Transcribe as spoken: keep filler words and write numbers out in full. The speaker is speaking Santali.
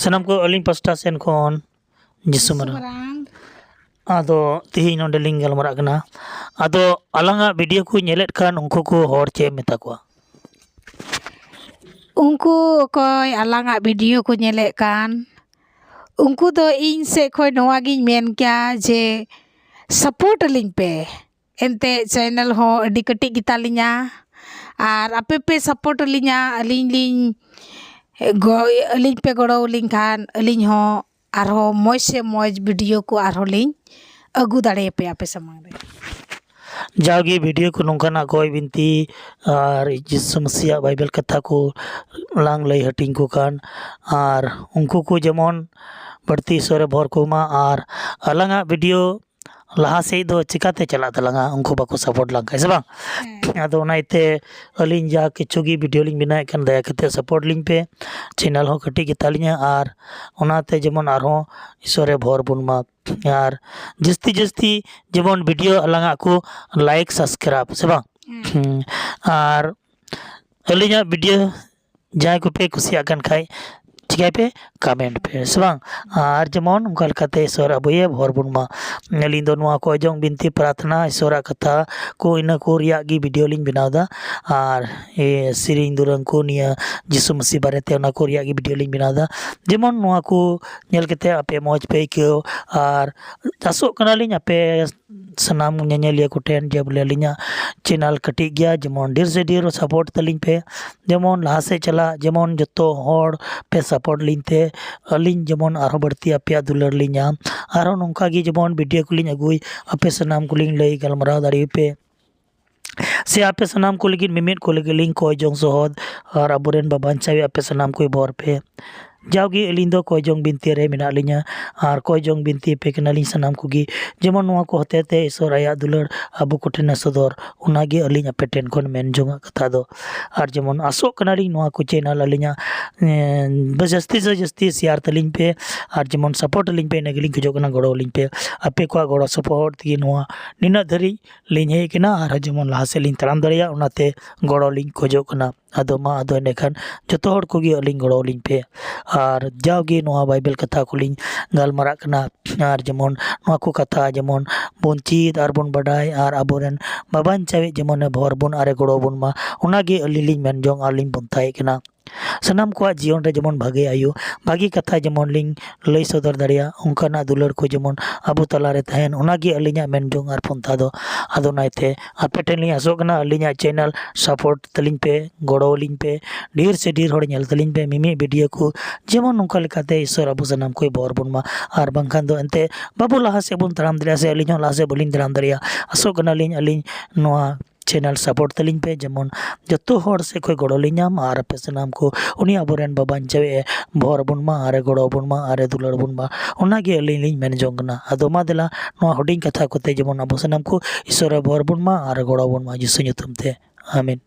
ᱥᱟᱱᱟᱢ ᱠᱚ ᱟᱹᱞᱤᱧ ᱯᱟᱥᱴᱟ ᱥᱮᱱ ᱠᱷᱚᱱ ᱡᱤᱥᱩ ᱢᱟᱨᱟᱝ᱾ ᱟᱫᱚ ᱛᱤᱦᱤᱧ ᱱᱚᱰᱮ ᱞᱤᱧ ᱜᱟᱞᱢᱟᱨᱟᱜ ᱠᱟᱱᱟ᱾ ᱟᱫᱚ ᱟᱞᱟᱝᱟᱜ video ᱠᱚ ᱧᱮᱞᱮᱫ ᱠᱟᱱ ᱩᱱᱠᱩ ᱠᱚ ᱦᱚᱲ ᱪᱮᱫ ᱮᱢ ᱢᱮᱛᱟ ᱠᱚᱣᱟ? ᱩᱱᱠᱩ ᱚᱠᱚᱭ ᱟᱞᱟᱝᱟᱜ video ᱠᱚ ᱧᱮᱞᱮᱫ ᱠᱟᱱ, ᱩᱱᱠᱩ ᱫᱚ ᱤᱧ ᱥᱮᱫ ᱠᱷᱚᱱ ᱱᱚᱣᱟ ᱜᱤᱧ ᱢᱮᱱ ᱠᱮᱭᱟ ᱡᱮ support ᱟᱹᱞᱤᱧ ᱯᱮ᱾ ᱮᱱᱛᱮᱫ channel ᱦᱚᱸ ᱟᱹᱰᱤ ᱠᱟᱹᱴᱤᱡ ᱜᱮᱛᱟᱞᱤᱧᱟ, ᱟᱨ ᱟᱯᱮ ᱯᱮ support ᱟᱹᱞᱤᱧᱟ, ᱟᱹᱞᱤᱧ ᱞᱤᱧ ᱜᱚ-, ᱟᱹᱞᱤᱧ ᱯᱮ ᱜᱚᱲᱚ ᱟᱹᱞᱤᱧ ᱠᱷᱟᱱ ᱟᱹᱞᱤᱧ ᱦᱚᱸ ᱟᱨᱦᱚᱸ ᱢᱚᱡᱽ ᱥᱮ ᱢᱚᱡᱽ video ᱠᱚ ᱟᱨᱦᱚᱸ ᱞᱤᱧ ᱟᱹᱜᱩ ᱫᱟᱲᱮᱭᱟᱯᱮᱭᱟ ᱟᱯᱮ ᱥᱟᱢᱟᱝ ᱨᱮ᱾ ᱡᱟᱣᱜᱮ video ᱠᱚ ᱱᱚᱝᱠᱟᱱᱟᱜ ᱠᱚᱭ ᱵᱤᱱᱛᱤ ᱟᱨ ᱡᱤᱥᱩ ᱢᱟᱹᱥᱤᱭᱟᱜ ᱵᱟᱭᱵᱮᱞ ᱠᱟᱛᱷᱟ ᱠᱚ ᱞᱟᱝ ᱞᱟᱹᱭ ᱦᱟᱹᱴᱤᱧ ᱠᱚ ᱠᱟᱱ, ᱟᱨ ᱩᱱᱠᱩ ᱠᱚ ᱡᱮᱢᱚᱱ ᱵᱟᱹᱲᱛᱤ ᱤᱥᱚᱨᱮ ᱵᱷᱚᱨ ᱠᱚᱢᱟ, ᱟᱨ ᱟᱞᱟᱝᱟᱜ video ᱞᱟᱦᱟ ᱥᱮᱫ ᱫᱚ ᱪᱤᱠᱟᱛᱮ ᱪᱟᱞᱟᱜ ᱛᱟᱞᱟᱝᱟ, ᱩᱱᱠᱩ ᱵᱟᱠᱚ support ᱞᱟᱝ ᱠᱷᱟᱡ, ᱥᱮ ᱵᱟᱝ? ᱦᱮᱸ᱾ ᱟᱫᱚ ᱚᱱᱟ ᱤᱭᱟᱹᱛᱮ ᱟᱹᱞᱤᱧ ᱡᱟ ᱠᱤᱪᱷᱩ ᱜᱮ video ᱞᱤᱧ ᱵᱮᱱᱟᱣᱮᱫ ᱠᱟᱱ, ᱫᱟᱭᱟ ᱠᱟᱛᱮ support ᱞᱤᱧ ᱯᱮ᱾ Channel ᱦᱚᱸ ᱠᱟᱹᱴᱤᱡ ᱜᱮᱛᱟᱞᱤᱧᱟ, ᱟᱨ ᱚᱱᱟᱛᱮ ᱡᱮᱢᱚᱱ ᱟᱨᱦᱚᱸ ᱤᱥᱚᱨᱮ ᱵᱷᱚᱨ ᱵᱚᱱ ᱢᱟ, ᱟᱨ ᱡᱟᱹᱥᱛᱤ ᱡᱟᱹᱥᱛᱤ ᱡᱮᱢᱚᱱ video ᱟᱞᱟᱝᱟᱜ ᱠᱚ like, subscribe, ᱥᱮ ᱵᱟᱝ? ᱦᱮᱸ᱾ ᱦᱩᱸ᱾ ᱟᱨ ᱟᱹᱞᱤᱧᱟᱜ video ᱡᱟᱦᱟᱸᱭ ᱠᱚᱯᱮ ᱠᱩᱥᱤᱭᱟᱜ ᱠᱟᱱ ᱠᱷᱟᱡ, ᱪᱤᱠᱟᱹᱭ ᱯᱮ, comment ᱯᱮ, ᱥᱮ ᱵᱟᱝ? ᱟᱨ ᱡᱮᱢᱚᱱ ᱚᱱᱠᱟ ᱞᱮᱠᱟᱛᱮ ᱤᱥᱚᱨ ᱟᱵᱚᱭᱮ ᱵᱷᱚᱨ ᱵᱚᱱ ᱢᱟ᱾ ᱟᱹᱞᱤᱧ ᱫᱚ ᱱᱚᱣᱟ ᱠᱚᱭ ᱡᱚᱝ ᱵᱤᱱᱛᱤ ᱯᱨᱟᱨᱛᱷᱱᱟ, ᱤᱥᱚᱨᱟᱜ ᱠᱟᱛᱷᱟ ᱠᱚ, ᱤᱱᱟᱹ ᱠᱚ ᱨᱮᱭᱟᱜ ᱜᱮ video ᱞᱤᱧ ᱵᱮᱱᱟᱣ ᱮᱫᱟ᱾ ᱟᱨ, ᱮ, ᱥᱮᱨᱮᱧ ᱫᱩᱨᱟᱹᱝ ᱠᱚ, ᱱᱤᱭᱟᱹ ᱡᱤᱥᱩ ᱢᱟᱹᱥᱤ ᱵᱟᱨᱮᱛᱮ, ᱚᱱᱟ ᱠᱚ ᱨᱮᱭᱟᱜ ᱜᱮ video ᱞᱤᱧ ᱵᱮᱱᱟᱣ ᱮᱫᱟ᱾ ᱡᱮᱢᱚᱱ ᱱᱚᱣᱟ ᱠᱚ ᱧᱮᱞ ᱠᱟᱛᱮ ᱟᱯᱮ ᱢᱚᱡᱽ ᱯᱮ ᱟᱹᱭᱠᱟᱹᱣ, ᱟᱨ ᱟᱥᱚᱜ ᱠᱟᱱᱟᱞᱤᱧ ᱟᱯᱮ ᱥᱟᱱᱟᱢ ᱧᱮᱧᱮᱞᱤᱭᱟᱹ ᱠᱚᱴᱷᱮᱱ ᱡᱮ ᱵᱚᱞᱮ ᱟᱹᱞᱤᱧᱟᱜ channel ᱠᱟᱹᱴᱤᱡ ᱜᱮᱭᱟ, ᱡᱮᱢᱚᱱ ᱰᱷᱮᱨ ᱥᱮ ᱰᱷᱮᱨ support ᱛᱟᱹᱞᱤᱧ ᱯᱮ, ᱡᱮᱢᱚᱱ ᱞᱟᱦᱟ ᱥᱮᱫ ᱪᱟᱞᱟᱜ, ᱡᱮᱢᱚᱱ ᱡᱚᱛᱚ ᱦᱚᱲ ᱯᱮ support ᱞᱤᱧ ᱛᱮ ᱟᱹᱞᱤᱧ ᱡᱮᱢᱚᱱ ᱟᱨᱦᱚᱸ ᱵᱟᱹᱲᱛᱤ ᱟᱯᱮᱭᱟᱜ ᱫᱩᱞᱟᱹᱲ ᱞᱤᱧ ᱧᱟᱢ᱾ ᱟᱨᱦᱚᱸ ᱱᱚᱝᱠᱟ ᱜᱮ ᱡᱮᱢᱚᱱ video ᱠᱚᱞᱤᱧ ᱟᱹᱜᱩᱭ, ᱟᱯᱮ ᱥᱟᱱᱟᱢ ᱠᱚᱞᱤᱧ ᱞᱟᱹᱭ ᱜᱟᱞᱢᱟᱨᱟᱣ ᱫᱟᱲᱮᱭᱟᱯᱮ, ᱥᱮ ᱟᱯᱮ ᱥᱟᱱᱟᱢ ᱠᱚ ᱞᱟᱹᱜᱤᱫ ᱢᱤᱢᱤᱫ ᱠᱚ ᱞᱟᱹᱜᱤᱫ ᱞᱤᱧ ᱠᱚᱭ ᱡᱚᱝ ᱥᱚᱦᱚᱫ, ᱟᱨ ᱟᱵᱚᱨᱮᱱ ᱵᱟᱵᱟᱧᱪᱟᱣᱤᱡ ᱟᱯᱮ ᱥᱟᱱᱟᱢ ᱠᱚᱭ ᱵᱷᱚᱨ ᱯᱮ᱾ ᱡᱟᱣᱜᱮ ᱟᱹᱞᱤᱧ ᱫᱚ ᱠᱚᱭ ᱡᱚᱝ ᱵᱤᱱᱛᱤ ᱨᱮ ᱢᱮᱱᱟᱜ ᱞᱤᱧᱟ, ᱟᱨ ᱠᱚᱭ ᱡᱚᱝ ᱵᱤᱱᱛᱤ ᱟᱯᱮ ᱠᱟᱱᱟᱞᱤᱧ ᱥᱟᱱᱟᱢ ᱠᱚᱜᱮ, ᱡᱮᱢᱚᱱ ᱱᱚᱣᱟ ᱠᱚ ᱦᱚᱛᱮ ᱛᱮ ᱤᱥᱚᱨ ᱟᱭᱟᱜ ᱫᱩᱞᱟᱹᱲ ᱟᱵᱚ ᱠᱚᱴᱷᱮᱱᱮ ᱥᱚᱫᱚᱨ, ᱚᱱᱟᱜᱮ ᱟᱹᱞᱤᱧ ᱟᱯᱮ ᱴᱷᱮᱱ ᱠᱷᱚᱱ ᱢᱮᱱ ᱡᱚᱝᱟᱜ ᱠᱟᱛᱷᱟ ᱫᱚ᱾ ᱟᱨ ᱡᱮᱢᱚᱱ ᱟᱥᱚᱜ ᱠᱟᱱᱟᱞᱤᱧ ᱱᱚᱣᱟ ᱠᱚ channel ᱟᱹᱞᱤᱧᱟᱜ, ᱮᱸ, ᱵᱮᱥ ᱡᱟᱹᱥᱛᱤ ᱥᱮ ᱡᱟᱹᱥᱛᱤ share ᱛᱟᱹᱞᱤᱧ ᱯᱮ, ᱟᱨ ᱡᱮᱢᱚᱱ support ᱟᱹᱞᱤᱧ ᱯᱮ, ᱤᱱᱟᱹ ᱜᱮᱞᱤᱧ ᱠᱷᱚᱡᱚᱜ ᱠᱟᱱᱟ, ᱜᱚᱲᱚ ᱟᱹᱞᱤᱧ ᱯᱮ᱾ ᱟᱯᱮ ᱠᱚᱣᱟᱜ ᱜᱚᱲᱚ ᱥᱚᱯᱚᱦᱚᱫ ᱛᱮᱜᱮ ᱱᱚᱣᱟ ᱱᱤᱱᱟᱹᱜ ᱫᱷᱟᱹᱨᱤᱡ ᱞᱤᱧ ᱦᱮᱡ ᱠᱟᱱᱟ, ᱟᱨᱦᱚᱸ ᱡᱮᱢᱚᱱ ᱞᱟᱦᱟ ᱥᱮᱫ ᱞᱤᱧ ᱛᱟᱲᱟᱢ ᱫᱟᱲᱮᱭᱟᱜ, ᱚᱱᱟᱛᱮ ᱜᱚᱲᱚ ᱞᱤᱧ ᱠᱷᱚᱡᱚᱜ ᱠᱟᱱᱟ᱾ ᱟᱫᱚ ᱢᱟ, ᱟᱫᱚ ᱮᱸᱰᱮᱠᱷᱟᱱ ᱡᱚᱛᱚ ᱦᱚᱲ ᱠᱚᱜᱮ ᱟᱹᱞᱤᱧ ᱜᱚᱲᱚ ᱟᱹᱞᱤᱧ ᱯᱮ᱾ ᱟᱨ ᱡᱟᱣᱜᱮ ᱱᱚᱣᱟ ᱵᱟᱭᱵᱮᱞ ᱠᱟᱛᱷᱟ ᱠᱚᱞᱤᱧ ᱜᱟᱞᱢᱟᱨᱟᱜ ᱠᱟᱱᱟ, ᱟᱨ ᱡᱮᱢᱚᱱ ᱱᱚᱣᱟ ᱠᱚ ᱠᱟᱛᱷᱟ ᱡᱮᱢᱚᱱ ᱵᱚᱱ ᱪᱮᱫ ᱟᱨ ᱵᱚᱱ ᱵᱟᱰᱟᱭ, ᱟᱨ ᱟᱵᱚᱨᱮᱱ ᱵᱟᱵᱟᱧᱪᱟᱣᱤᱡ ᱡᱮᱢᱚᱱᱮ ᱵᱷᱚᱨ ᱵᱚᱱ ᱟᱨᱮ ᱜᱚᱲᱚ ᱵᱚᱱ ᱢᱟ, ᱚᱱᱟᱜᱮ ᱟᱹᱞᱤᱧ ᱞᱤᱧ ᱢᱮᱱ ᱡᱚᱝ ᱟᱨ ᱞᱤᱧ ᱯᱚᱱᱛᱷᱟᱭᱮᱫ ᱠᱟᱱᱟ᱾ ᱥᱟᱱᱟᱢ ᱠᱚᱣᱟᱜ ᱡᱤᱭᱚᱱ ᱨᱮ ᱡᱮᱢᱚᱱ ᱵᱷᱟᱜᱮ ᱟᱭᱳ, ᱵᱷᱟᱜᱮ ᱠᱟᱛᱷᱟ ᱡᱮᱢᱚᱱ ᱞᱤᱧ ᱞᱟᱹᱭ ᱥᱚᱫᱚᱨ ᱫᱟᱲᱮᱭᱟᱜ, ᱚᱱᱠᱟᱱᱟᱜ ᱫᱩᱞᱟᱹᱲ ᱠᱚ ᱡᱮᱢᱚᱱ ᱟᱵᱚ ᱛᱟᱞᱟᱨᱮ ᱛᱟᱦᱮᱱ, ᱚᱱᱟᱜᱮ ᱟᱹᱞᱤᱧᱟᱜ ᱢᱮᱱ ᱡᱚᱝ ᱟᱨ ᱯᱚᱱᱛᱷᱟ ᱫᱚ᱾ ᱟᱫᱚ ᱚᱱᱟᱛᱮ ᱟᱯᱮ ᱴᱷᱮᱱ ᱞᱤᱧ ᱟᱥᱚᱜ ᱠᱟᱱᱟ, ᱟᱹᱞᱤᱧᱟᱜ ᱪᱮᱱᱮᱞ ᱥᱟᱯᱳᱨᱴ ᱛᱟᱹᱞᱤᱧ ᱯᱮ, ᱜᱚᱲᱚ ᱟᱹᱞᱤᱧ ᱯᱮ, ᱰᱷᱮᱨ ᱥᱮ ᱰᱷᱮᱨ ᱦᱚᱲ ᱧᱮᱞ ᱛᱟᱹᱞᱤᱧ ᱯᱮ ᱢᱤᱢᱤᱫ ᱵᱷᱤᱰᱤᱭᱳ ᱠᱚ, ᱡᱮᱢᱚᱱ ᱱᱚᱝᱠᱟ ᱞᱮᱠᱟᱛᱮ ᱤᱥᱚᱨ ᱟᱵᱚ ᱥᱟᱱᱟᱢ ᱠᱚᱭ ᱵᱚᱨ ᱵᱚᱱ ᱢᱟ᱾ ᱟᱨ ᱵᱟᱝᱠᱷᱟᱱ ᱫᱚ ᱮᱱᱛᱮ ᱵᱟᱵᱚ ᱞᱟᱦᱟ ᱥᱮᱫ ᱵᱚᱱ ᱛᱟᱲᱟᱢ ᱫᱟᱲᱮᱭᱟᱜᱼᱟ, ᱥᱮ ᱟᱹᱞᱤᱧ ᱦᱚᱸ ᱞᱟᱦᱟ ᱥᱮᱫ ᱵᱟᱹᱞᱤᱧ ᱛᱟᱲᱟᱢ ᱫᱟᱲᱮᱭᱟᱜᱼᱟ᱾ ᱟᱥᱚᱜ ᱠᱟᱱᱟᱞᱤᱧ ᱟᱹᱞᱤᱧ ᱱᱚᱣᱟ ᱪᱮᱱᱮᱞ ᱥᱟᱯᱳᱨᱴ ᱛᱟᱹᱞᱤᱧ ᱯᱮ, ᱡᱮᱢᱚᱱ ᱡᱚᱛᱚ ᱦᱚᱲ ᱥᱮᱫ ᱠᱷᱚᱱ ᱜᱚᱲᱚ ᱞᱤᱧ ᱧᱟᱢ ᱟᱨ ᱟᱯᱮ ᱥᱟᱱᱟᱢ ᱠᱚ ᱩᱱᱤ ᱟᱵᱚᱨᱮᱱ ᱵᱟᱵᱟᱧᱪᱟᱣᱤᱡ ᱮ ᱵᱚᱨ ᱵᱚᱱ ᱢᱟ ᱟᱨ ᱮ ᱜᱚᱲᱚ ᱵᱚᱱ ᱢᱟ ᱟᱨ ᱮ ᱫᱩᱞᱟᱹᱲ ᱵᱚᱱ ᱢᱟ᱾ ᱚᱱᱟᱜᱮ ᱟᱹᱞᱤᱧ ᱞᱤᱧ ᱢᱮᱱ ᱡᱚᱝ ᱠᱟᱱᱟ᱾ ᱟᱫᱚ ᱢᱟ ᱫᱮᱞᱟ, ᱱᱚᱣᱟ ᱦᱩᱰᱤᱧ ᱠᱟᱛᱷᱟ ᱠᱚᱛᱮ ᱡᱮᱢᱚᱱ ᱟᱵᱚ ᱥᱟᱱᱟᱢ ᱠᱚ ᱤᱥᱚᱨ ᱮ ᱵᱚᱨ ᱵᱚᱱ ᱢᱟ ᱟᱨ ᱮ ᱜᱚᱲᱚ ᱵᱚᱱ ᱢᱟ, ᱡᱤᱥᱩ ᱧᱩᱛᱩᱢ ᱛᱮ, ᱟᱢᱮᱱ᱾